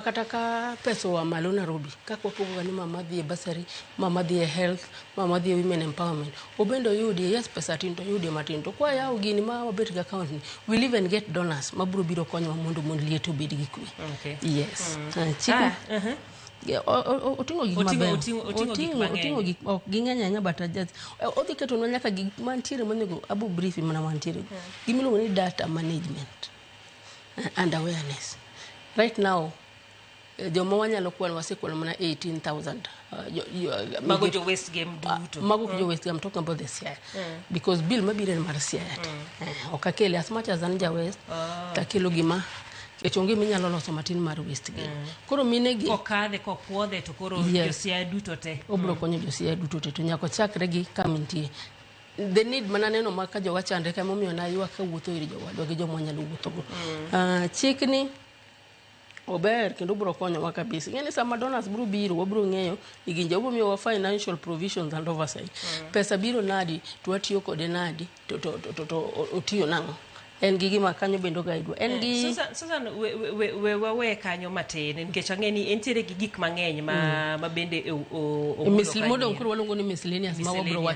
Kata ka pesa oa malo Nairobi, kaka wapogoga ni mama dhi e bursary, mama dhi e health, mama dhi e women empowerment, obende oyudie, yes pesa tin to oyudie matin. To kwayawo gini ma wabet gi account ni, we'll even get donors mabiro biro konyowa mondo mond liete obed gi kwe. Yes. Chik oting'o gik mabeyo. Oting'o gik mang'eny. Oting'o gik ok ging'eny ahinya, but just odhi ketonwa nyaka gik mantiere monego abo brief mana mantiere. Gimiluongo ni data management and awareness. Right now, joma wanyalo kwano, wasekwano mana 18,000. Mago jo West Gem duto. Mago jo West Gem, I'm talking about the Siaya. Because bill mabiro en mar Siaya te. Ok akele as much as an ja West, takelo gima nikech onge minyalo loso matin mar West Gem. Koro mine gi Kokadhe kopuodhe to koro jo Siaya duto te. Obiro konyo jo Siaya duto te, to nyaka ochakre gi kama nitie. The need mana neno ma ka jowa chandre ka emomiyo naywak kawuotho ir jowadwa gi joma wanyalo wuothogo. Chik ni ober kendo obiro konyowa kabisa. Ing'e ni sama donors biro biro, wabiro ng'eyo ni gin jogo miyowa financial provisions and oversight. Pesa biro nadi, to watiyo kode nadi, to otiyo nang'o. En gi gima kanyo bende ogaidwa. En gi Susan, we wawe kanyo matin nikech ang'e ni entiere gi gik mang'eny ma bende omulo modong' kanyo. Koro waluongo ni miscellaneous ma wabiro wacho.